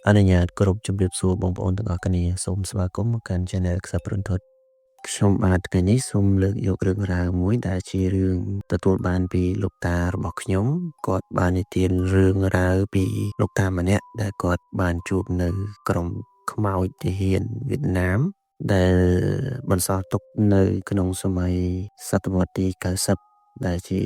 អនុញ្ញាតគោរពជម្រាបសួរបងប្អូនទាំងអស់គ្នាសូមស្វាគមន៍មកកាន់ Channel ខ្សែព្រន្ធត់ខ្ញុំបាទថ្ងៃនេះសូមលើកយករឿងរ៉ាវមួយដែលជារឿងទទួលបានពីលោកតារបស់ខ្ញុំគាត់បាននិទានរឿងរ៉ាវពីលោកតាម្នាក់ដែលគាត់បានជួបនៅក្រុមខ្មោចទាហានវៀតណាមដែលបន្សល់ទុកនៅក្នុងសម័យសតវត្សទី90ដែលជា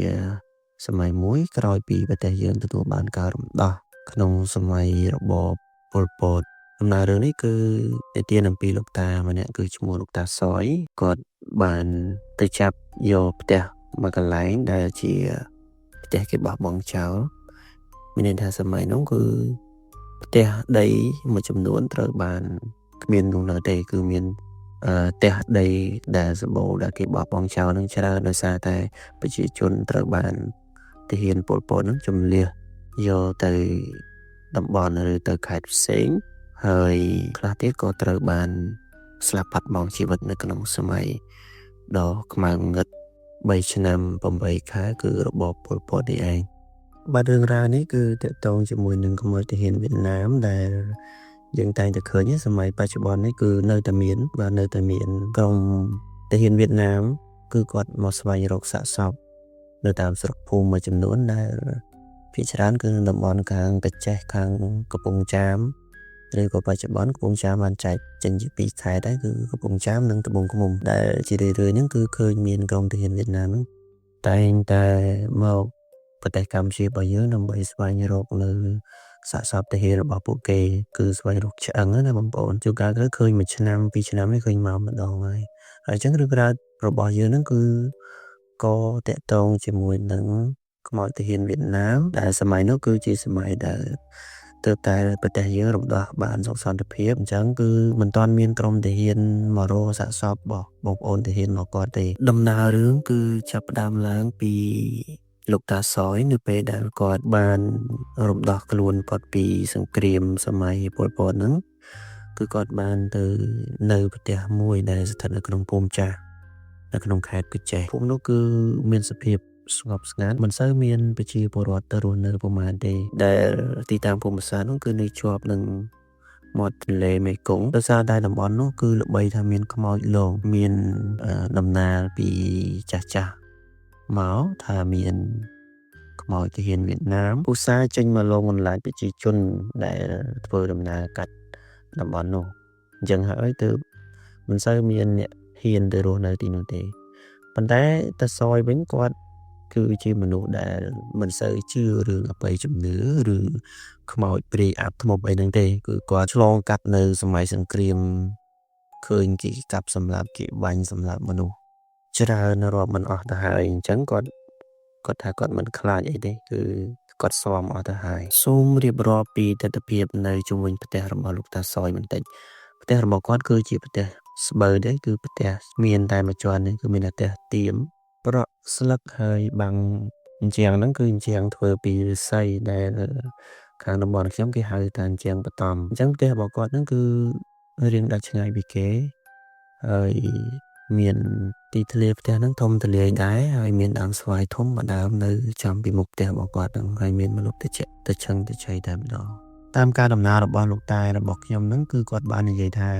សម័យមួយក្រោយពីប្រទេសយើងទទួលបានការរំដោះក្នុងសម័យរបបប៉ុលពតដំណើររឿងនេះគឺនិទានអំពីលោកតាម្នាក់គឺឈ្មោះលោកតាសយគាត់បានទៅចាប់យកផ្ទះមួយកន្លែងដែលជាផ្ទះគេបោះបង់ចោលមានន័យថាសម័យនោះគឺផ្ទះដីមួយចំនួនត្រូវបានគ្មាននោះនៅទេគឺមានផ្ទះដីដែលសម្បូរដែលគេបោះបង់ចោលនឹងច្រើនដោយសារតែប្រជាជនត្រូវបានទាហានប៉ុលពតនឹងជំលះយកទៅតំបន់ឬទៅខេត្តផ្សេងហើយខ្លះទៀតក៏ត្រូវបានស្លាប់បាត់បង់ជីវិតនៅក្នុងសម័យដ៏ខ្មៅងងឹត3ឆ្នាំ8ខែគឺរបបប៉ុលពតនេះឯងបាទរឿងរ៉ាវនេះគឺទាក់ទងជាមួយនឹងខ្មោចទាហានវៀតណាមដែលយើងតែងតែឃើញសម័យបច្ចុប្បន្ននេះគឺនៅតែមានបាទនៅតែមានក្រុមទាហានវៀតណាមគឺគាត់មកស្វែងរកសាកសពនៅតាមស្រុកភូមិមួយចំនួនដែលភាគច្រើនគឺនៅតំបន់ខាងក្រចេះខាងកំពង់ចាមឬក៏បច្ចុប្បន្នកំពង់ចាមបានចែកចេញជាពីរខេត្តដែរគឺកំពង់ចាមនិងត្បូងឃ្មុំដែលជារឿយៗហ្នឹងគឺឃើញមានក្រុមទាហានវៀតណាមហ្នឹងតែងតែមកប្រទេសកម្ពុជារបស់យើងដើម្បីស្វែងរកនៅសាកសពទាហានរបស់ពួកគេគឺស្វែងរកឆ្អឹងណាបងប្អូនជួនកាលទៅឃើញមួយឆ្នាំពីរឆ្នាំនេះឃើញមកម្ដងហើយហើយអញ្ចឹងរឿងរ៉ាវរបស់យើងហ្នឹងគឺក៏ទាក់ទងជាមួយនឹងខ្មោចទាហានវៀតណាមដែលសម័យនោះគឺជាសម័យដែលទើបតែប្រទេសយើងរំដោះបានសុខសន្តិភាពអញ្ចឹងគឺមិនទាន់មានក្រុមទាហានមករកសាកសពរបស់បងប្អូនទាហានមកគាត់ទេដំណើររឿងគឺចាប់ផ្ដើមឡើងពីលោកតាសយនៅពេលដែលគាត់បានរំដោះខ្លួនផុតពីសង្គ្រាមសម័យប៉ុលពតហ្នឹងគឺគាត់បានទៅនៅផ្ទះមួយដែលស្ថិតនៅក្នុងភូមិចាស់នៅក្នុងខេត្តក្រចេះភូមិនោះគឺមានសភាពស្ងប់ស្ងាត់មិនសូវមានប្រជាពលរដ្ឋទៅរស់នៅប្រហែលទេដែលទីតាំងភូមិសាស្ត្រនោះគឺនៅជាប់នឹងមាត់ទន្លេមេគង្គដោយសារតែតំបន់នោះគឺល្បីថាមានខ្មោចលងមានដំណាលពីចាស់ចាស់មកថាមានខ្មោចទាហានវៀតណាមឧស្សាហ៍ចេញមកលងបន្លាចប្រជាជនដែលធ្វើដំណើរកាត់តំបន់នោះអញ្ចឹងហើយទើបមិនសូវមានអ្នកហ៊ានទៅរស់នៅទីនោះទេប៉ុន្តែតាសយវិញគាត់គឺជាមនុស្សដែលមិនសូវជឿរឿងអបិយជំនឿឬខ្មោចព្រាយអាប់ធ្មប់អីហ្នឹងទេគឺគាត់ឆ្លងកាត់នៅសម័យសង្គ្រាមឃើញគេកាប់សម្លាប់គេបាញ់សម្លាប់មនុស្សច្រើនរាប់មិនអស់ទៅហើយអញ្ចឹងគាត់ថាគាត់មិនខ្លាចអីទេគឺគាត់ស៊ាំអស់ទៅហើយសូមរៀបរាប់ពីទិដ្ឋភាពនៅជុំវិញផ្ទះរបស់លោកតាសយបន្តិចផ្ទះរបស់គាត់គឺជាផ្ទះស្បូវទេគឺផ្ទះមានតែមួយជាន់នេះគឺមានតែផ្ទះទៀមប្រក់ស្លឹកហើយបាំងជញ្ជាំងហ្នឹងគឺជញ្ជាំងធ្វើពីឫស្សីដែលខាងតំបន់ខ្ញុំគេហៅថាជញ្ជាំងបតមអញ្ចឹងផ្ទះរបស់គាត់ហ្នឹងគឺរៀងដាច់ឆ្ងាយពីគេហើយមានទីធ្លាផ្ទះហ្នឹងធំទូលាយដែរហើយមានដើមស្វាយធំមួយដើមនៅចំពីមុខផ្ទះរបស់គាត់ហ្នឹងហើយមានម្លប់ត្រជាក់ត្រឈឹងត្រជ័យតែម្ដងតាមការដំណើររបស់លោកតារបស់ខ្ញុំហ្នឹងគឺគាត់បាននិយាយថា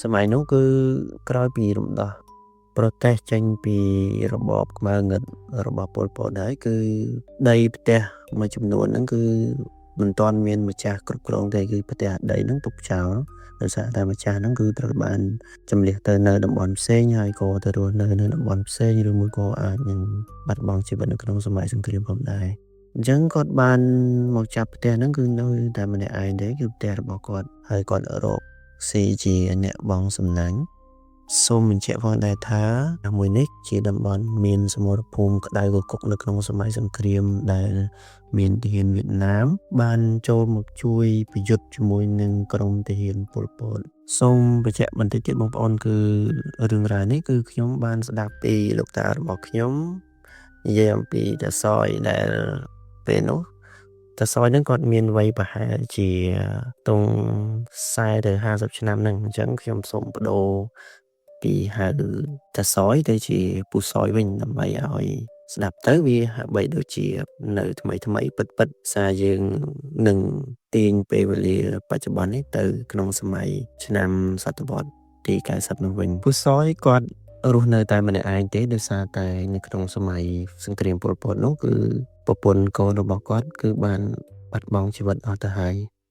សម័យនោះគឺក្រោយពីរំដោះប្រទេសចេញពីរបបខ្មៅងឹតរបស់ប៉ុលពតហើយគឺដីផ្ទះមួយចំនួនហ្នឹងគឺមិនទាន់មានម្ចាស់គ្រប់គ្រងទេគឺផ្ទះដីហ្នឹងទុកចោលដោយសារតែម្ចាស់ហ្នឹងគឺត្រូវបានជម្លៀសទៅនៅតំបន់ផ្សេងហើយក៏ទៅរស់នៅនៅតំបន់ផ្សេងឬមួយក៏អាចនឹងបាត់បង់ជីវិតនៅក្នុងសម័យសង្គ្រាមផងដែរអញ្ចឹងគាត់បានមកចាប់ផ្ទះហ្នឹងគឺនៅតែម្នាក់ឯងទេគឺផ្ទះរបស់គាត់ហើយគាត់រកស៊ីជាអ្នកបងសំណាញ់សូមបញ្ជាក់ផងដែរថាមួយនេះជាតំបន់មានសមរភូមិក្តៅគគុកនៅក្នុងសម័យសង្គ្រាមដែលមានទាហានវៀតណាមបានចូលមកជួយប្រយុទ្ធជាមួយនឹងក្រុមទាហានប៉ុលពតសូមបញ្ជាក់បន្តិចទៀតបងប្អូនគឺរឿងរ៉ាវនេះគឺខ្ញុំបានស្ដាប់ពីលោកតារបស់ខ្ញុំនិយាយអំពីតាសយដែលពេលនោះតាសយហ្នឹងគាត់មានវ័យប្រហែលជាទង់40ទៅ50ឆ្នាំហ្នឹងអញ្ចឹងខ្ញុំសូមប្ដូរពីហៅតាសយទៅជាពូសយវិញដើម្បីឲ្យ ស្ដាប់ទៅវាហាក់បីដូចជានៅថ្មីថ្មីពិតពិតសារយើងនឹងទាញពេលវេលាបច្ចុប្បន្ននេះទៅក្នុងសម័យឆ្នាំសតវត្សទី90នោះវិញ។ ពូសយគាត់រស់នៅតែម្នាក់ឯងទេ ដោយសារតែនៅក្នុងសម័យសង្គ្រាមប៉ុលពតនោះ គឺប្រពន្ធកូនរបស់គាត់គឺបានបាត់បង់ជីវិតអស់ទៅហើយ។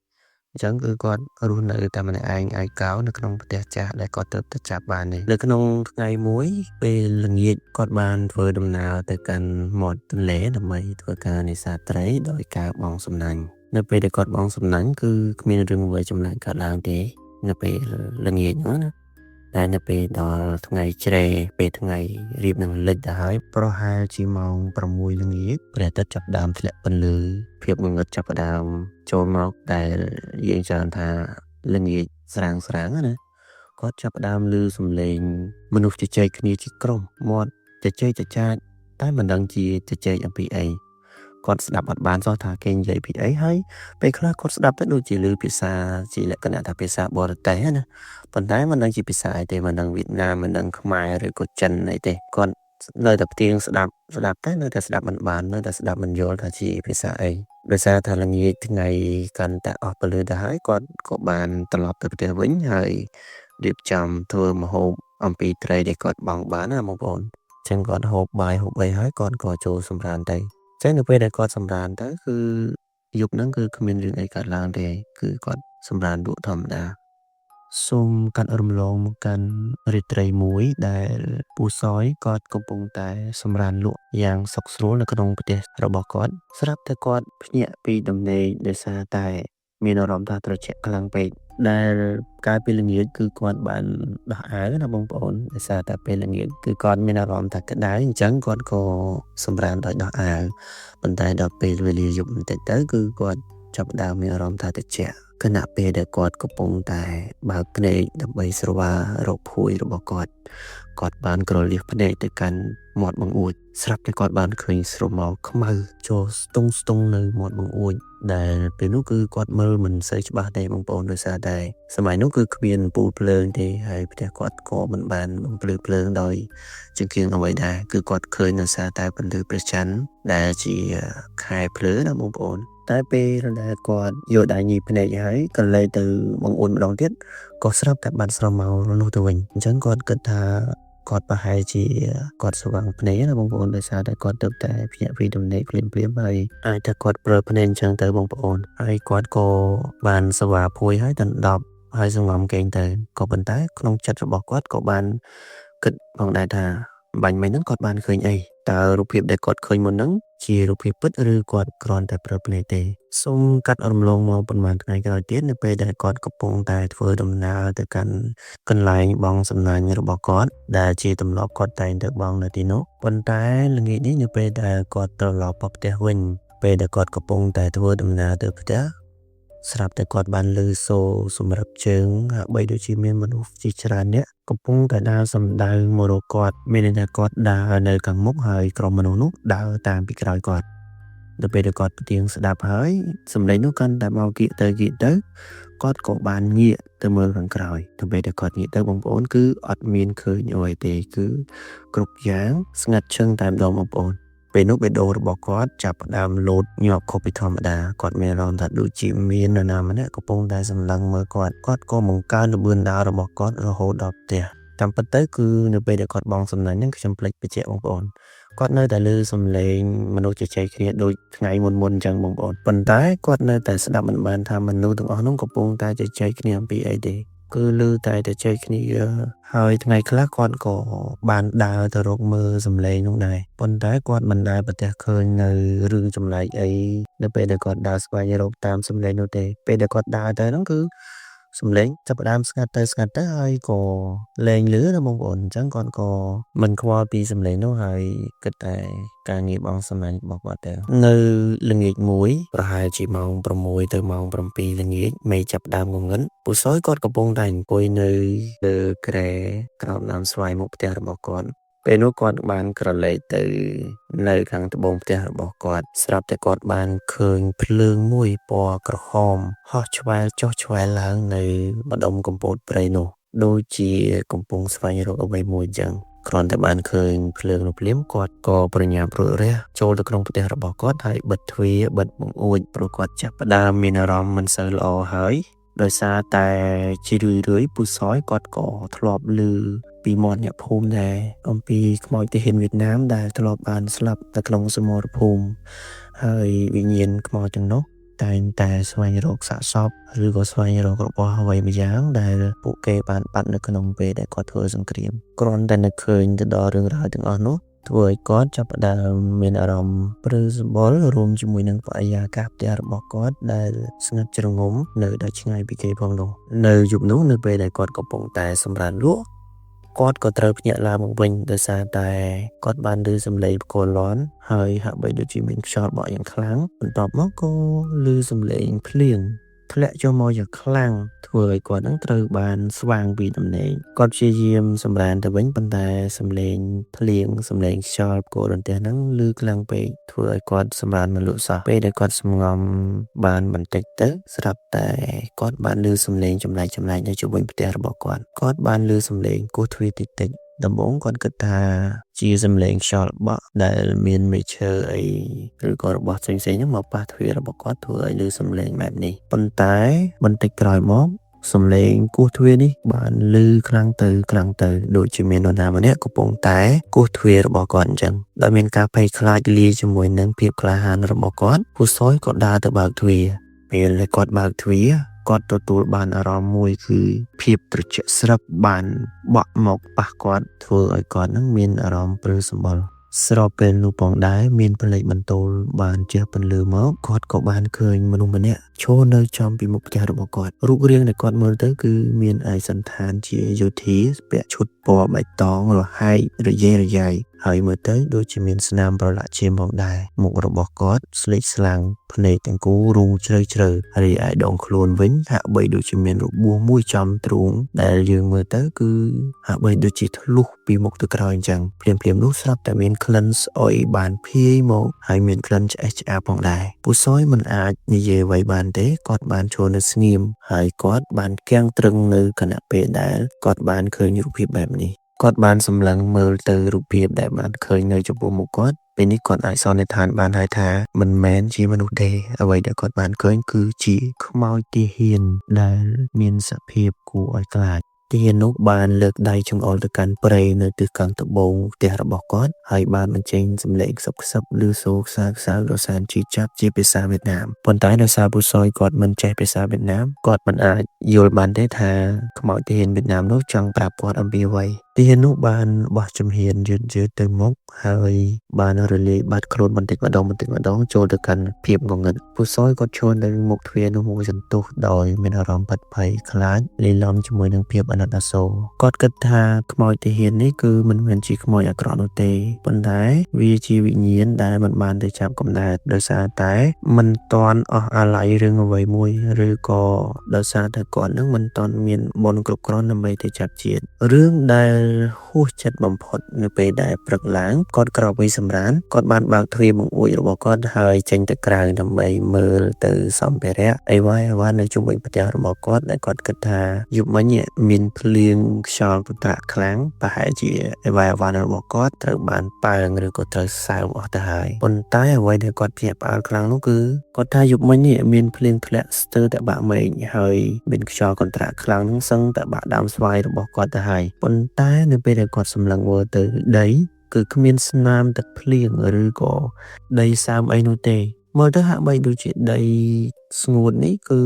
អញ្ចឹងគឺគាត់រស់នៅតែម្នាក់ឯងឯកោនៅក្នុងផ្ទះចាស់ដែលគាត់ទើបតែចាប់បាននេះ។ នៅក្នុងថ្ងៃមួយពេលល្ងាច គាត់បានធ្វើដំណើរទៅកាន់មាត់ទន្លេដើម្បីធ្វើការនេសាទត្រីដោយការបង់សំណាញ់។ នៅពេលដែលគាត់បង់សំណាញ់ គឺគ្មានរឿងអ្វីចម្លែកកើតឡើងទេនៅពេលល្ងាចហ្នឹងណា តែនៅពេលដល់ថ្ងៃជ្រេ ពេលថ្ងៃរៀបនឹងលិចទៅហើយ ប្រហែលជាម៉ោង6ល្ងាច ព្រះអាទិត្យចាប់ដើមធ្លាក់ពន្លឺ ភាពងងឹតចាប់ដើមចូលមក ដែលយើងច្រើនថាល្ងាចស្រាងស្រាងណា គាត់ចាប់ផ្ដើមឮសំឡេងមនុស្សជជែកគ្នាជាក្រុម មាត់ជជែកចចាច តែមិនដឹងជាជជែកអំពីអី។ គាត់ស្ដាប់អត់បានសោះថាគេនិយាយពីអី ហើយពេលខ្លះគាត់ស្ដាប់ទៅដូចជាឮភាសាជាលក្ខណៈថាភាសាបរទេសណា ប៉ុន្តែមិនដឹងជាភាសាអីទេ មិនដឹងវៀតណាម មិនដឹងខ្មែរ ឬក៏ចិនអីទេ។ គាត់នៅតែផ្ទៀងស្ដាប់ស្ដាប់ តែនៅតែស្ដាប់មិនបាន នៅតែស្ដាប់មិនយល់ថាជាភាសាអី។ ដោយសារថាល្ងាចថ្ងៃកាន់តែអស់ពន្លឺទៅហើយ គាត់ក៏បានត្រឡប់ទៅផ្ទះវិញ ហើយរៀបចំធ្វើម្ហូបអំពីត្រីដែលគាត់បង់បានណាបងប្អូន។ អញ្ចឹងគាត់ហូបបាយហូបអីហើយ គាត់ក៏ចូលសម្រានទៅ។ អញ្ចឹងនៅពេលដែលគាត់សម្រានទៅ គឺយប់ហ្នឹងគឺគ្មានរឿងអីកើតឡើងទេ គឺគាត់សម្រានលក់ធម្មតា។ សូមកាត់រំលងមកកាន់រាត្រីមួយដែលពូសយគាត់កំពុងតែសម្រានលក់យ៉ាងសុខស្រួលនៅក្នុងផ្ទះរបស់គាត់ ស្រាប់តែគាត់ភ្ញាក់ពីដំណេក ដោយសារតែមានអារម្មណ៍ថាត្រជាក់ខ្លាំងពេក ដែលកាលពីល្ងាចគឺគាត់បានដោះអាវណាបងប្អូន ដោយសារតែពេលល្ងាចគឺគាត់មានអារម្មណ៍ថាក្តៅ អញ្ចឹងគាត់ក៏សម្រានដោយដោះអាវ ប៉ុន្តែដល់ពេលវេលាយប់បន្តិចទៅ គឺគាត់ចាប់ផ្ដើមមានអារម្មណ៍ថាត្រជាក់។ ខណៈពេលដែលគាត់កំពុងតែបើកភ្នែកដើម្បីស្រវារកភួយរបស់គាត់ គាត់បានក្រលៀសភ្នែកទៅកាន់មាត់បង្អួច ស្រាប់តែគាត់បានឃើញស្រមោលខ្មៅចូលស្ទង់ស្ទង់នៅមាត់បង្អួច ដែលពេលនោះគឺគាត់មើលមិនសូវច្បាស់ទេបងប្អូន ដោយសារតែសម័យនោះគឺគ្មានពូលភ្លើងទេ ហើយផ្ទះគាត់ក៏មិនបានបំភ្លឺភ្លើងដោយចង្កៀងអ្វីដែរ គឺគាត់ឃើញដោយសារតែពន្លឺព្រះច័ន្ទដែលជាខែភ្លឺណាបងប្អូន។ តែពេលដែលគាត់យកដៃញីភ្នែកហើយក៏លេទៅបង្អួចម្ដងទៀត ក៏ស្រាប់តែបានស្រមោលនោះទៅវិញ។ អញ្ចឹងគាត់គិតថាគាត់ប្រហែលជាគាត់ស្វាងភ្នែកណាបងប្អូន ដោយសារតែគាត់ទៅតែភ្ញាក់ពីដំណេកភ្លាមភ្លាម ហើយអាចថាគាត់ព្រើភ្នែកអញ្ចឹងទៅបងប្អូន។ ហើយគាត់ក៏បានស្វាភួយហើយដណ្ដប់ហើយសង្ងំគេងទៅ ក៏ប៉ុន្តែក្នុងចិត្តរបស់គាត់ក៏បានគិតផងដែរថា បាញ់មិញហ្នឹងគាត់បានឃើញអី តើរូបភាពដែលគាត់ឃើញមុនហ្នឹងជារូបភាពពិត ឬគាត់គ្រាន់តែព្រើភ្នែកទេ? សូមកាត់រំលងមកប៉ុន្មានថ្ងៃក្រោយទៀត នៅពេលដែលគាត់កំពុងតែធ្វើដំណើរទៅកាន់កន្លែងបង់សំណាញ់របស់គាត់ ដែលជាទម្លាប់គាត់តែងទៅបង់នៅទីនោះ ប៉ុន្តែល្ងាចនេះនៅពេលដែលគាត់ត្រឡប់មកផ្ទះវិញ ពេលដែលគាត់កំពុងតែធ្វើដំណើរទៅផ្ទះ ស្រាប់តែគាត់បានឮសូរសម្រាប់ជើងហាក់បីដូចជាមានមនុស្សជាច្រើនអ្នកកំពុងតែដើរសំដៅមករកគាត់ មានន័យថាគាត់ដើរនៅខាងមុខ ហើយក្រុមមនុស្សនោះដើរតាមពីក្រោយគាត់។ ដល់ពេលដែលគាត់ផ្ទៀងស្ដាប់ហើយ សំឡេងនោះកាន់តែមកគៀកទៅគៀកទៅ គាត់ក៏បានងាកទៅមើលខាងក្រោយ។ ដល់ពេលដែលគាត់ងាកទៅបងប្អូន គឺអត់មានឃើញអ្វីទេ គឺគ្រប់យ៉ាងស្ងាត់ឈឹងតែម្ដងបងប្អូន។ ពេលនោះបេះដូងរបស់គាត់ចាប់ផ្ដើមលោតញាប់ខុសពីធម្មតា គាត់មានអារម្មណ៍ថាដូចជាមាននរណាម្នាក់កំពុងតែសម្លឹងមើលគាត់។ គាត់ក៏បង្កើនល្បឿនដើររបស់គាត់រហូតដល់ផ្ទះ។ តាមពិតទៅគឺនៅពេលដែលគាត់បង់សំណាញ់ហ្នឹង ខ្ញុំភ្លេចបញ្ជាក់បងប្អូន គាត់នៅតែឮសំឡេងមនុស្សជជែកគ្នាដូចថ្ងៃមុនមុនអញ្ចឹងបងប្អូន ប៉ុន្តែគាត់នៅតែស្ដាប់មិនបានថាមនុស្សទាំងអស់នោះកំពុងតែជជែកគ្នាអំពីអីទេ គឺឮតែជជែកគ្នា។ ហើយថ្ងៃខ្លះគាត់ក៏បានដើរទៅរកមើលសំឡេងនោះដែរ ប៉ុន្តែគាត់មិនដែលប្រទះឃើញនៅរឿងចម្លែកអីនៅពេលដែលគាត់ដើរស្វែងរកតាមសំឡេងនោះទេ។ ពេលដែលគាត់ដើរទៅហ្នឹង គឺសំឡេងចាប់ផ្ដើមស្ងាត់ទៅស្ងាត់ទៅ ហើយក៏លែងឮណាបងប្អូន។ អញ្ចឹងគាត់ក៏មិនខ្វល់ពីសំឡេងនោះ ហើយគិតតែការងារបង់សំណាញ់របស់គាត់ទៅ។ នៅល្ងាចមួយ ប្រហែលជាម៉ោង6ទៅម៉ោង7ល្ងាច មេឃចាប់ផ្ដើមងងឹត ពូសយគាត់កំពុងតែអង្គុយនៅលើគ្រែក្រោមដើមស្វាយមុខផ្ទះរបស់គាត់។ ពេលនោះគាត់បានក្រឡេកទៅនៅខាងត្បូងផ្ទះរបស់គាត់ ស្រាប់តែគាត់បានឃើញភ្លើងមួយពណ៌ក្រហមហោះឆ្វែលចុះឆ្វែលឡើងនៅម្ដុំកំពតព្រៃនោះ ដូចជាកំពុងស្វែងរកអ្វីមួយអញ្ចឹង។ គ្រាន់តែបានឃើញភ្លើងនោះភ្លាមគាត់ក៏ប្រញាប់រត់រះចូលទៅក្នុងផ្ទះរបស់គាត់ហើយបិទទ្វារបិទបង្អួចព្រោះគាត់ចាប់ផ្ដើមមានអារម្មណ៍មិនសូវល្អហើយដោយសារតែជារឿយៗពូសយគាត់ក៏ធ្លាប់ឮពីមាត់អ្នកភូមិដែរអំពីខ្មោចទាហានវៀតណាមដែលធ្លាប់បានស្លាប់នៅក្នុងសមរភូមិហើយវិញ្ញាណខ្មោចទាំងនោះតែងតែស្វែងរកសាកសពឬក៏ស្វែងរករបស់អ្វីម្យ៉ាងដែលពួកគេបានបាត់នៅក្នុងពេលដែលគាត់ធ្វើសង្គ្រាមគ្រាន់តែនឹកឃើញទៅដល់រឿងរ៉ាវទាំងអស់នោះធ្វើឲ្យគាត់ចាប់ផ្ដើមមានអារម្មណ៍ព្រឺសម្បុររួមជាមួយនឹងបរិយាកាសផ្ទះរបស់គាត់ដែលស្ងាត់ជ្រងំនៅដល់ឆ្ងាយពីគេផងនោះនៅយប់នោះនៅពេលដែលគាត់កំពុងតែសម្រាន្តលក់គាត់ក៏ត្រូវភ្ញាក់ឡើងមកវិញដោយសារតែគាត់បានឮសំឡេងផ្គរលាន់ហើយហាក់បីដូចជាមានខ្យល់បក់យ៉ាងខ្លាំងបន្ទាប់មកក៏ឮសំឡេងភ្លៀងធ្លាក់ចុះមកយ៉ាងខ្លាំងធ្វើឲ្យគាត់នឹងត្រូវបានស្វាងពីដំណេកគាត់ព្យាយាមសម្រានទៅវិញប៉ុន្តែសំឡេងភ្លៀងសំឡេងខ្យល់ផ្គររន្ទះហ្នឹងឮខ្លាំងពេកធ្វើឲ្យគាត់សម្រានមិនលក់សោះពេលដែលគាត់សំងំបានបន្តិចទៅស្រាប់តែគាត់បានឮសំឡេងចម្លែកៗនៅជុំវិញផ្ទះរបស់គាត់គាត់បានឮសំឡេងគោះទ្វារតិចៗដំបូងគាត់គិតថាជាសំឡេងខ្យល់បក់ដែលមានមែកឈើអីឬក៏របស់ផ្សេងៗហ្នឹងមកប៉ះទ្វាររបស់គាត់ធ្វើឲ្យឮសំឡេងបែបនេះប៉ុន្តែបន្តិចក្រោយមកសំឡេងគោះទ្វារនេះបានឮខ្លាំងទៅខ្លាំងទៅដូចជាមាននរណាម្នាក់កំពុងតែគោះទ្វាររបស់គាត់អញ្ចឹងដោយមានការភ័យខ្លាចលាយជាមួយនឹងភាពក្លាហានរបស់គាត់ពូសយក៏ដើរទៅបើកទ្វារពេលដែលគាត់បើកទ្វារគាត់ទទួលបានអារម្មណ៍មួយគឺភាពត្រជាក់ស្រឹបបានបក់មកប៉ះគាត់ធ្វើឲ្យគាត់នឹងមានអារម្មណ៍ព្រឺសម្បុរស្របពេលនោះផងដែរមានផ្លេកបន្ទោលបានជះពន្លឺមកគាត់ក៏បានឃើញមនុស្សម្នាក់ឈរនៅចំពីមុខផ្ទះរបស់គាត់រូបរាងដែលគាត់មើលទៅគឺមានឯកសណ្ឋានជាយោធាពាក់ឈុតពណ៌បៃតងរហែករយេរយ៉ៃហើយមើលទៅដូចជាមានស្នាមប្រឡាក់ឈាមផងដែរមុខរបស់គាត់ស្លេកស្លាំងភ្នែកទាំងគូរូងជ្រៅជ្រៅរីឯដងខ្លួនវិញហាក់បីដូចជាមានរបួសមួយចំទ្រូងដែលយើងមើលទៅគឺហាក់បីដូចជាធ្លុះពីមុខទៅក្រោយអញ្ចឹងភ្លាមៗនោះស្រាប់តែមានក្លិនស្អុយបានភាយមកហើយមានក្លិនឆ្អេះឆ្អាបផងដែរពូសយមិនអាចនិយាយអ្វីបានទេគាត់បានឈរនៅស្ងៀមហើយគាត់បានគាំងទ្រឹងនៅខណៈពេលដែលគាត់បានឃើញរូបភាពបែបនេះគាត់បានសម្លឹងមើលទៅរូបភាពដែលបានឃើញនៅចំពោះមុខគាត់ពេលនេះគាត់អាចសន្និដ្ឋានបានហើយថាមិនមែនជាមនុស្សទេអ្វីដែលគាត់បានឃើញគឺជាខ្មោចទាហានដែលមានសភាពគួរឲ្យខ្លាចទាហាននោះបានលើកដៃចង្អុលទៅកាន់ព្រៃនៅទិសខាងត្បូងផ្ទះរបស់គាត់ហើយបានបញ្ចេញសំឡេងខ្សឹបខ្សឹបឮសូរខ្សើខ្សៅដ៏សែនឈឺចាប់ជាភាសាវៀតណាមប៉ុន្តែដោយសារពូសយគាត់មិនចេះភាសាវៀតណាមគាត់មិនអាចយល់បានទេថាខ្មោចទាហានវៀតណាមនោះចង់ប្រាប់គាត់អំពីអ្វីទាហាននោះបានបោះជំហានយឺតៗទៅមុខហើយបានរលាយបាត់ខ្លួនបន្តិចម្ដងបន្តិចម្ដងចូលទៅកាន់ភាពងងឹតពូសយគាត់ឈរនៅមុខទ្វារនោះមួយសន្ទុះដោយមានអារម្មណ៍ផិតភ័យខ្លាចលាយឡំជាមួយនឹងភាពអាណិតអាសូរគាត់គិតថាខ្មោចទាហាននេះគឺមិនមែនជាខ្មោចអាក្រក់នោះទេប៉ុន្តែវាជាវិញ្ញាណដែលមិនបានទៅចាប់កំណើតដោយសារតែមិនទាន់អស់អាល័យរឿងអ្វីមួយឬក៏ដោយសារតែគាត់នឹងមិនទាន់មានបុណ្យគ្រប់គ្រាន់ដើម្បីទៅចាប់ជាតិរឿងដែលហួសចិត្តបំផុតនៅពេលដែលព្រឹកឡើងគាត់ក្រោកពីសម្រានគាត់បានបើកទ្វារបង្អួចរបស់គាត់ហើយចេញទៅក្រៅដើម្បីមើលទៅសម្ភារៈអីវ៉ាអីវ៉ានៅជុំវិញផ្ទះរបស់គាត់ដែលគាត់គិតថាយប់មិញមានភ្លៀងខ្យល់កន្ត្រាក់ខ្លាំងប្រហែលជាអីវ៉ាអីវ៉ារបស់គាត់ត្រូវបានប៉ើងឬក៏ត្រូវសើមអស់ទៅហើយប៉ុន្តែអ្វីដែលគាត់ភ្ញាក់ផ្អើលខ្លាំងនោះគឺគាត់ថាយប់មិញនេះមានភ្លៀងធ្លាក់ស្ទើរតែបាក់មេឃហើយមានខ្យល់កន្ត្រាក់ខ្លាំងនឹងសឹងតែបាក់ដើមស្វាយរបស់គាត់ទៅហើយប៉ុន្តែនៅពេលដែលគាត់សម្លឹងមើលទៅដីគឺគ្មានស្នាមទឹកភ្លៀងឬក៏ដីសើមអីនោះទេមើលទៅហាក់បីដូចជាដីស្ងួតនេះគឺ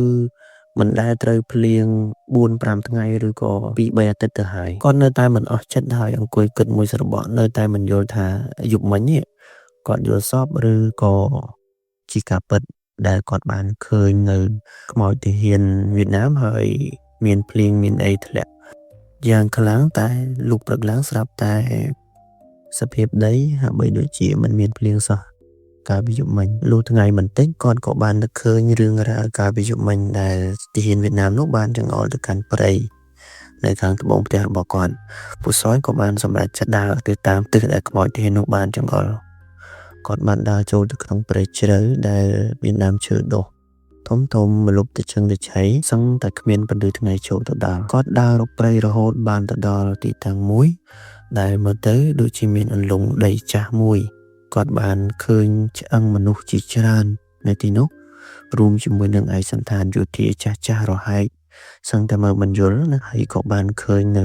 មិនដែលត្រូវភ្លៀង4 5ថ្ងៃឬក៏2 3អាទិត្យទៅហើយគាត់នៅតែមិនអស់ចិត្តហើយអង្គុយគិតមួយស្របក់នៅតែមិនយល់ថាយប់មិញនេះគាត់យល់សប្តិឬក៏ជាការពិតដែលគាត់បានឃើញនៅខ្មោចទាហានវៀតណាមហើយមានភ្លៀងមានអីធ្លាក់យ៉ាងខ្លាំងតែលុះព្រឹកឡើងស្រាប់តែសភាពដីហាក់បីដូចជាមិនមានភ្លៀងសោះកាលពីយប់មិញលុះថ្ងៃបន្តិចគាត់ក៏បាននឹកឃើញរឿងរ៉ាវកាលពីយប់មិញដែលទាហានវៀតណាមនោះបានចង្អុលទៅកាន់ព្រៃនៅខាងត្បូងផ្ទះរបស់គាត់ពូសយក៏បានសម្រេចចិត្តដើរទៅតាមទិសដែលខ្មោចទាហាននោះបានចង្អុលគាត់បានដើរចូលទៅក្នុងព្រៃជ្រៅដែលមានដើមឈើដុះធំធំម្លប់ទៅជឹងទៅឆៃសឹងតែគ្មានពន្លឺថ្ងៃចូលទៅដល់គាត់ដើររកព្រៃរហូតបានទៅដល់ទីតាំងមួយ ដែលមើលទៅដូចជាមានអន្លង់ដីចាស់មួយគាត់បានឃើញឆ្អឹងមនុស្សជាច្រើននៅទីនោះរួមជាមួយនឹងឯកសណ្ឋានយោធាចាស់ចាស់រហែកសឹងតែមើលមិនយល់ណាហើយក៏បានឃើញនៅ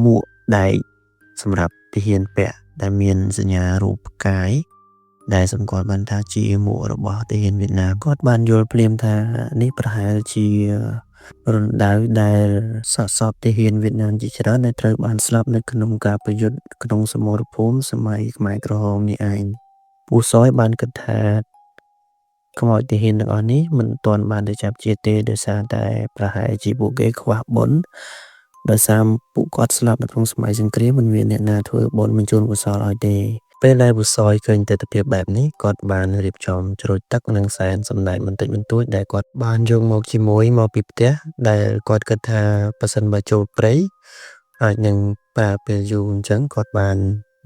មួកដែកសម្រាប់ទាហានពាក់ដែលមានសញ្ញារូបផ្កាយដែលសម្គាល់បានថាជាមួករបស់ទាហានវៀតណាមគាត់បានយល់ភ្លាមថានេះប្រហែលជារណ្ដៅដែលសាកសពទាហានវៀតណាមជាច្រើនដែលត្រូវបានស្លាប់នៅក្នុងការប្រយុទ្ធក្នុងសមរភូមិសម័យខ្មែរក្រហមនេះឯងពូសយបានគិតថាខ្មោចទាហានទាំងអស់នេះមិនទាន់បានទៅចាប់ជាទេដោយសារតែប្រហែលជាពួកគេខ្វះបុណ្យដោយសារពួកគាត់ស្លាប់នៅក្នុងសម័យសង្គ្រាមមិនមានអ្នកណាធ្វើបុណ្យបញ្ជូនកុសលឲ្យទេពេលដែលពូសយឃើញទិដ្ឋភាពបែបនេះគាត់បានរៀបចំជ្រោចទឹកនិងសែនសំណែនបន្តិចបន្តួចដែលគាត់បានយកមកជាមួយមកពីផ្ទះដែលគាត់គិតថាប្រសិនបើចូលព្រៃអាចនឹងប្រើពេលយូរអញ្ចឹងគាត់បាន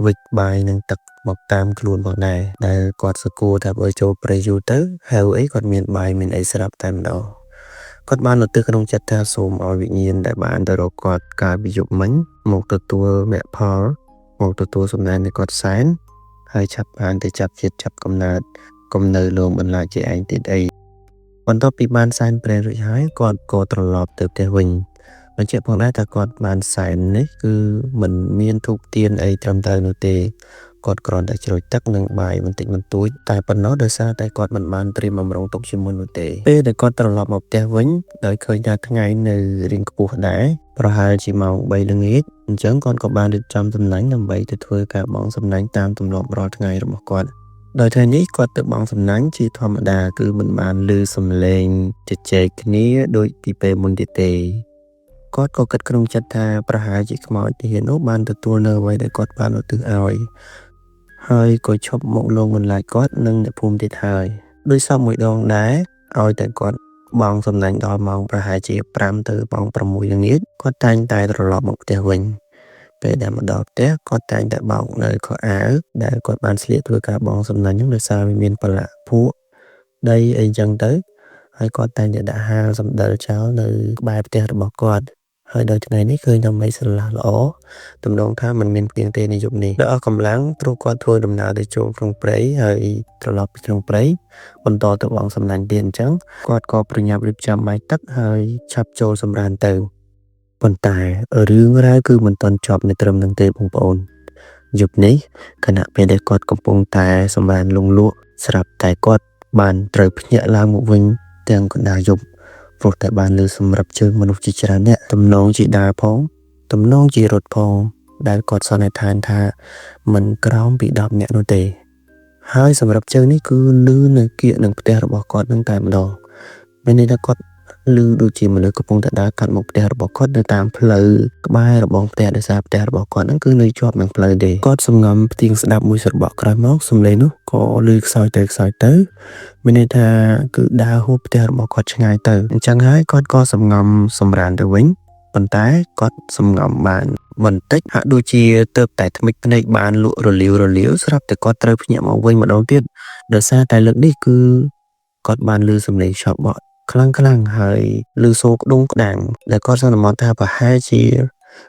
វិចបាយនឹងទឹកមកតាមខ្លួនផងដែរដែលគាត់សគួរថាបើចូលព្រៃយូរទៅហៅអីគាត់មានបាយមានអីស្រាប់តែម្ដងគាត់បានឧទ្ទិសក្នុងចិត្តថាសូមឲ្យវិញ្ញាណដែលបានទៅរកគាត់កាលពីយប់មិញមកទទួលមគ្គផលមកទទួលសំណែននៃគាត់សែនហើយឆាប់បានទៅចាប់ជាតិចាប់កំណើតកុំនៅលងបន្លាចជាឯងទៀតអីបន្ទាប់ពីបានសែនព្រេនរួចហើយគាត់ក៏ត្រឡប់ទៅផ្ទះវិញបញ្ជាក់ផងដែរថាគាត់បានសែននេះគឺមិនមានធូបទៀនអីត្រឹមត្រូវនោះទេគាត់គ្រាន់តែជ្រោចទឹកនិងបាយបន្តិចបន្តួចតែប៉ុណ្ណោះដោយសារតែគាត់មិនបានត្រៀមបម្រុងទុកជាមុននោះទេពេលដែលគាត់ត្រឡប់មកផ្ទះវិញដោយឃើញថាថ្ងៃនៅរៀងខ្ពស់ដែរប្រហែលជាម៉ោង3ល្ងាចអញ្ចឹងគាត់ក៏បានរៀបចំសំណាញ់ដើម្បីទៅធ្វើការបង់សំណាញ់តាមទម្លាប់រាល់ថ្ងៃរបស់គាត់ដោយថ្ងៃនេះគាត់ទៅបង់សំណាញ់ជាធម្មតាគឺមិនបានឮសំឡេងជជែកគ្នាដូចពីពេលមុនទៀតទេគាត់ក៏គិតក្នុងចិត្តថាប្រហែលជាខ្មោចទាហាននោះបានទទួលនៅអ្វីដែលគាត់បានឧទ្ទិសឲ្យហើយក៏ឈប់មកលងបន្លាចគាត់និងអ្នកភូមិទៀតហើយដោយសពមួយដងដែរឲ្យតែគាត់បង់សំណាញ់ដល់ម៉ោងប្រហែលជា5ទៅម៉ោង6ល្ងាចគាត់តែងតែត្រឡប់មកផ្ទះវិញពេលដែលមកដល់ផ្ទះគាត់តែងតែបោកនៅខោអាវដែលគាត់បានស្លៀកធ្វើការបង់សំណាញ់ហ្នឹងដោយសារវាមានប្រឡាក់ភក់ដីអីចឹងទៅហើយគាត់តែងតែដាក់ហាលសម្ដិលចោលនៅក្បែរផ្ទះរបស់គាត់ហើយដល់ថ្ងៃនេះឃើញថាមេឃស្រឡះល្អទំនងថាមិនមានភ្លៀងទេនៅយប់នេះដោយអស់កម្លាំងព្រោះគាត់ធ្វើដំណើរទៅចូលក្នុងព្រៃហើយត្រឡប់ពីក្នុងព្រៃបន្តទៅបង់សំណាញ់ទៀតអញ្ចឹងគាត់ក៏ប្រញាប់រៀបចំបាយទឹកហើយឆាប់ចូលសម្រានទៅប៉ុន្តែរឿងរ៉ាវគឺមិនទាន់ចប់នៅត្រឹមនឹងទេបងប្អូនយប់នេះខណៈពេលដែលគាត់កំពុងតែសម្រានលងលក់ស្រាប់តែគាត់បានត្រូវភ្ញាក់ឡើងមកវិញទាំងកណ្ដាលយប់ព្រោះតែបានលើសម្រាប់ជើងមនុស្សជាច្រើនអ្នកទំនងជាដើរផងទំនងជារត់ផងដែលគាត់សន្និដ្ឋានថាមិនក្រោមពី10នាក់នោះទេហើយសម្រាប់ជើងនេះគឺលឺនៅគៀកនឹងផ្ទះរបស់គាត់នឹងតែម្ដងមានន័យថាគាត់ឮដូចជាមនុស្សកំពុងតែដើរកាត់មកផ្ទះរបស់គាត់នៅតាមផ្លូវក្បែររបងផ្ទះដោយសារផ្ទះរបស់គាត់ហ្នឹងគឺនៅជាប់នឹងផ្លូវទេគាត់សំងំផ្ទៀងស្ដាប់មួយស្របក់ក្រោយមកសំឡេងនោះក៏ឮខ្សោយទៅខ្សោយទៅមានន័យថាគឺដើរហួសផ្ទះរបស់គាត់ឆ្ងាយទៅអញ្ចឹងហើយគាត់ក៏សំងំសម្រានទៅវិញប៉ុន្តែគាត់សំងំបានបន្តិចហាក់ដូចជាទៅតែថ្មិចភ្នែកបានលក់រលាវរលាវស្រាប់តែគាត់ត្រូវភ្ញាក់មកវិញម្ដងទៀតដោយសារតែលើកនេះគឺគាត់បានឮសំឡេងឆក់បក់ខ្លាំងខ្លាំងហើយឮសូរក្ដុងក្ដាំងដែលគាត់សន្មតថាប្រហែលជា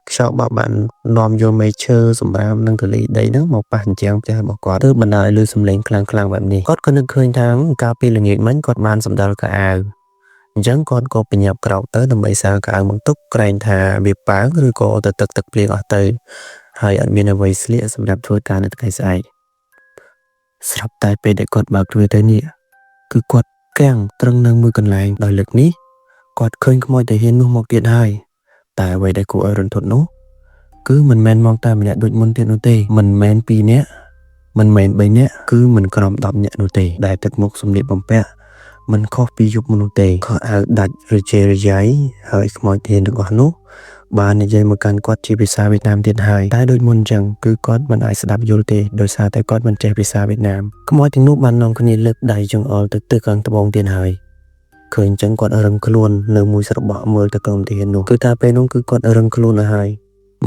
ខ្យល់បក់បាននាំយកមេឈើសម្រាមនិងធូលីដីហ្នឹងមកប៉ះជញ្ជាំងផ្ទះរបស់គាត់ទើបបណ្ដាលឲ្យឮសំឡេងខ្លាំងខ្លាំងបែបនេះគាត់ក៏នឹកឃើញថាកាលពីល្ងាចមិញគាត់បានសម្ដិលកៅអៅអញ្ចឹងគាត់ក៏បញ្ញាប់ក្រោកទៅដើម្បីសាកៅអៅមកទុកក្រែងថាវាប៉ើងឬក៏ទៅទឹកទឹកភ្លៀងអស់ទៅហើយអត់មានអ្វីស្លៀកសម្រាប់ធ្វើការនៅថ្ងៃស្អែកស្រាប់តែពេលដែលគាត់បើកទ្វារទៅនេះគឺគាត់កាំងត្រឹងនៅមួយកន្លែងដោយលើកនេះគាត់ឃើញខ្មោចទាហាននោះមកទៀតហើយតែអ្វីដែលគួរឲ្យរន្ធត់នោះគឺមិនមែនមកតែម្នាក់ដូចមុនទៀតនោះទេមិនមែន2នាក់មិនមែន3នាក់គឺមិនក្រោម10នាក់នោះទេដែលទឹកមុខសម្លៀកបំពាក់មិនខុសពីយប់មុននោះទេខោអាវដាច់រជេរយ៉ៃហើយខ្មោចទាហានទាំងអស់នោះបាននិយាយមកកាន់គាត់ជាភាសាវៀតណាមទៀតហើយតែដូចមុនអញ្ចឹងគឺគាត់មិនអាចស្ដាប់យល់ទេដោយសារតែគាត់មិនចេះភាសាវៀតណាមខ្មោចទាំងនោះបាននាំគ្នាលើកដៃចង្អុលទៅទិសខាងត្បូងទៀតហើយឃើញអញ្ចឹងគាត់រឹងខ្លួននៅមួយស្របក់មើលទៅក្រុមទាហាននោះគឺថាពេលនោះគឺគាត់រឹងខ្លួនទៅហើយ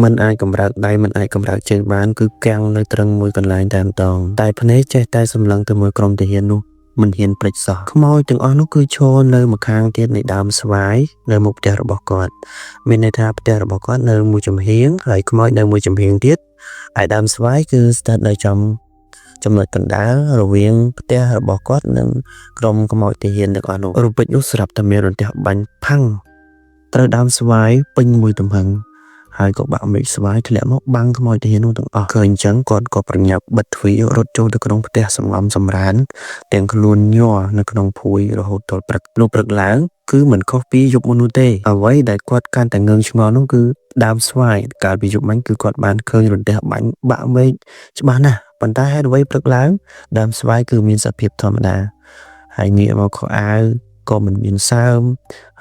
មិនអាចកម្រើកដៃមិនអាចកម្រើកជើងបានគឺកាំងនៅត្រឹងមួយកន្លែងតែម្ដងតែភ្នែកចេះតែសម្លឹងទៅមើលក្រុមទាហាននោះមិនហ៊ានព្រិចសោះខ្មោចទាំងអស់នោះគឺឈរនៅម្ខាងទៀតនៃដើមស្វាយនៅមុខផ្ទះរបស់គាត់មានន័យថាផ្ទះរបស់គាត់នៅមួយចំហៀងហើយខ្មោចនៅមួយចំហៀងទៀត ឯដើមស្វាយគឺស្ថិតនៅចំចំណុចកណ្ដាលរវាងផ្ទះរបស់គាត់និងក្រុមខ្មោចទាហានទាំងអស់នោះរូបពេជ្រនោះស្រាប់តែមានរន្ទះបាញ់ផាំងត្រូវដើមស្វាយពេញមួយទំហឹងហើយក៏បាក់មេឃស្វាយធ្លាក់មកបាំងខ្មោចទាហាននោះទាំងអស់ឃើញអញ្ចឹងគាត់ក៏ប្រញាប់បិទទ្វាររត់ចូលទៅក្នុងផ្ទះសម្ងំសម្រានទាំងខ្លួនញ័រនៅក្នុងភួយរហូតដល់ព្រឹកលុះព្រឹកឡើងគឺមិនខុសពីយប់មុននោះទេអ្វីដែលគាត់កាន់តែងឿងឆ្ងល់នោះគឺដើមស្វាយកាលពីយប់មិញគឺគាត់បានឃើញរន្ទះបាញ់បាក់មេឃច្បាស់ណាស់ប៉ុន្តែហេតុអ្វីព្រឹកឡើងដើមស្វាយគឺមានសភាពធម្មតាហើយងាកមកខោអាវក៏មិនមានសើម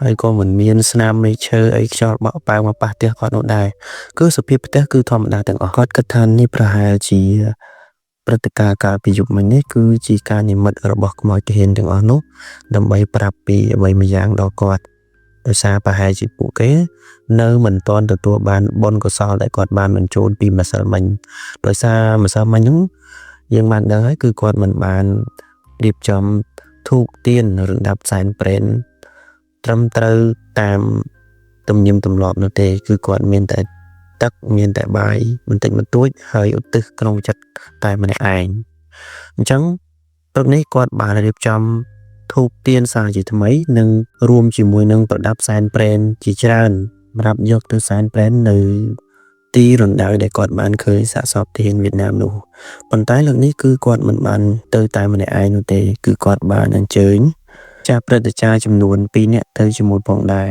ហើយក៏មិនមានស្នាមមេឈើអីខ្យល់បក់ប៉ាវមកប៉ះផ្ទះគាត់នោះដែរគឺសភាពផ្ទះគឺធម្មតាទាំងអស់គាត់គិតថានេះប្រហែលជាព្រឹត្តិការណ៍កាលពីយប់មិញនេះគឺជាការនិមិត្តរបស់ខ្មោចទាហានទាំងអស់នោះដើម្បីប្រាប់ពីអ្វីម្យ៉ាងដល់គាត់ដោយសារប្រហែលជាពួកគេនៅមិនទាន់ទទួលបានបុណ្យកុសលដែលគាត់បានបញ្ជូនពីម្សិលមិញដោយសារម្សិលមិញហ្នឹងយើងបានដឹងហើយគឺគាត់មិនបានរៀបចំធូបទៀនឬដាប់សែនព្រេនត្រឹមត្រូវតាមទំនៀមទម្លាប់នោះទេគឺគាត់មានតែទឹកមានតែបាយបន្តិចបន្តួចហើយឧទ្ទិសក្នុងចិត្តតែម្នាក់ឯងអញ្ចឹងព្រឹកនេះគាត់បានរៀបចំធូបទៀនសារជាថ្មីនិងរួមជាមួយនឹងប្រដាប់សែនព្រេនជាច្រើនសម្រាប់យកទៅសែនព្រេននៅទីរណ្ដៅដែលគាត់បានឃើញសាកសពទាហានវៀតណាមនោះប៉ុន្តែលើកនេះគឺគាត់មិនបានទៅតែម្នាក់ឯងនោះទេគឺគាត់បានអញ្ជើញចាស់ព្រឹទ្ធាចារ្យចំនួន2នាក់ទៅជាមួយផងដែរ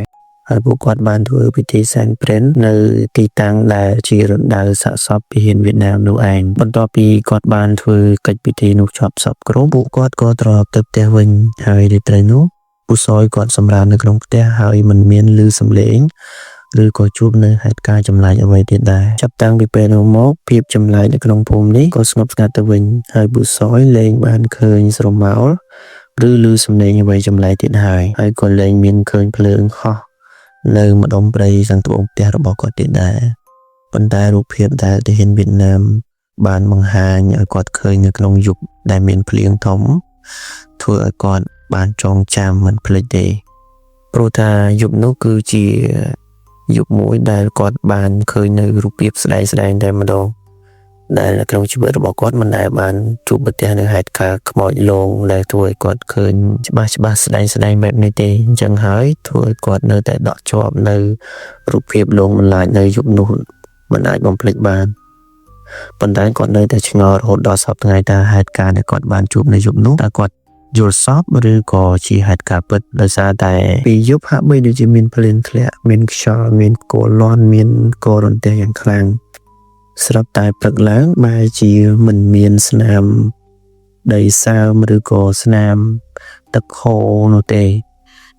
ហើយពួកគាត់បានធ្វើពិធីសែនព្រេននៅទីតាំងដែលជារណ្ដៅសាកសពទាហានវៀតណាមនោះឯងបន្ទាប់ពីគាត់បានធ្វើកិច្ចពិធីនោះចប់សព្វគ្រប់ពួកគាត់ក៏ត្រឡប់ទៅផ្ទះវិញហើយរាត្រីនោះពូសយគាត់សម្រាននៅក្នុងផ្ទះហើយមិនមានឮសំឡេងឬក៏ជួបនៅហេតុការណ៍ចម្លែកអ្វីទៀតដែរចាប់តាំងពីពេលនោះមកភាពចម្លែកនៅក្នុងភូមិនេះក៏ស្ងប់ស្ងាត់ទៅវិញហើយពូសយលែងបានឃើញស្រមោលឬឮសំឡេងអ្វីចម្លែកទៀតហើយហើយក៏លែងមានឃើញភ្លើងហោះនៅម្ដុំព្រៃខាងត្បូងផ្ទះរបស់គាត់ទៀតដែរប៉ុន្តែរូបភាពដែលទាហានវៀតណាមបានបង្ហាញឲ្យគាត់ឃើញនៅក្នុងយប់ដែលមានភ្លៀងធំធ្វើឲ្យគាត់បានចងចាំមិនភ្លេចទេព្រោះថាយប់នោះគឺជាយប់មួយដែលគាត់បានឃើញនៅរូបភាពស្ដែងស្ដែងតែម្ដងដែលនៅក្នុងជីវិតរបស់គាត់មិនដែលបានជួបប្រទះនឹងហេតុការណ៍ខ្មោចលងដែលធ្វើឲ្យគាត់ឃើញច្បាស់ច្បាស់ស្ដែងស្ដែងបែបនេះទេអញ្ចឹងហើយធ្វើឲ្យគាត់នៅតែដក់ជាប់នៅរូបភាពលងបន្លាចនៅយប់នោះមិនអាចបំភ្លេចបានប៉ុន្តែគាត់នៅតែឆ្ងល់រហូតដល់សព្វថ្ងៃថាហេតុការណ៍ដែលគាត់បានជួបនៅយប់នោះតើគាត់យល់សពឬក៏ជាហេតុការណ៍ពិតដោយសារតែពីយប់ហាក់បីដូចជាមានភ្លៀងធ្លាក់មានខ្យល់មានផ្គរលាន់មានករន្ទះយ៉ាងខ្លាំងស្រាប់តែព្រឹកឡើងបែរជាមិនមានស្នាមដីសើមឬក៏ស្នាមទឹកហូរនោះទេ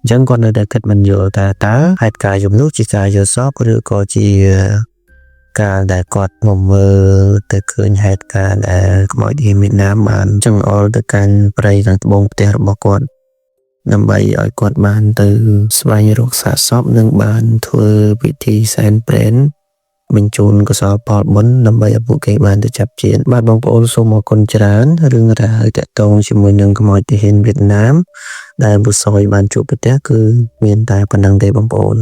អញ្ចឹងគាត់នៅតែគិតមិនយល់ថាតើហេតុការណ៍យប់នោះជាការយល់សពឬក៏ជាការដែលគាត់មកមើលទៅឃើញហេតុការណ៍ដែលខ្មោចទាហានវៀតណាមបានចង្អុលទៅកាន់ព្រៃខាងត្បូងផ្ទះរបស់គាត់ដើម្បីឲ្យគាត់បានទៅស្វែងរកសាកសពនិងបានធ្វើពិធីសែនព្រេនបញ្ជូនកុសលផលបុណ្យដើម្បីឲ្យពួកគេបានទៅចាប់ជាតិបាទបងប្អូនសូមអរគុណច្រើនរឿងរ៉ាវតាក់ទងជាមួយនឹងខ្មោចទាហានវៀតណាមដែលបុសយបានជួបប្រទះគឺមានតែប៉ុណ្្នឹងទេបងប្អូន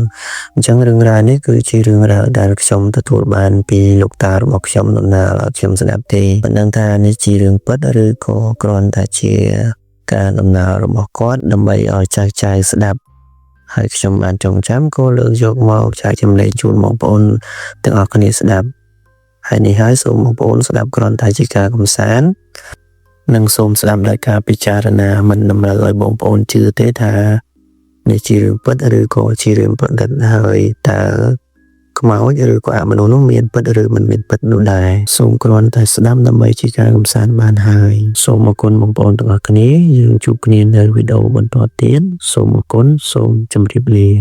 អញ្ចឹងរឿងរ៉ាវនេះគឺជារឿងរ៉ាវដែលខ្ញុំទទួលបានពីលោកតារបស់ខ្ញុំដំណាលឲ្យខ្ញុំស្ដាប់ទេមិនដឹងថានេះជារឿងពិតឬក៏គ្រាន់តែជាការដំណើររបស់គាត់ដើម្បីឲ្យចៅចៅស្ដាប់ហើយខ្ញុំបានចងចាំក៏លើកយកមកចែកចម្លែកជូនបងប្អូនទាំងអស់គ្នាស្ដាប់ហើយនេះហើយសូមបងប្អូនស្ដាប់គ្រាន់តែជាការកម្សាន្តនិងសូមស្ដាប់ដោយការពិចារណាមិនតម្រូវឲ្យបងប្អូនជឿទេថានេះជារឿងពិតឬក៏ជារឿងប្រឌិតហើយតើខ្មោចឬក៏អមនុស្សនោះមានពិតឬមិនមានពិតនោះដែរសូមគ្រាន់តែស្ដាប់ដើម្បីជាការកម្សាន្តបានហើយសូមអរគុណបងប្អូនទាំងអស់គ្នាយើងជួបគ្នានៅវីដេអូបន្តទៀតសូមអរគុណសូមជម្រាបលា។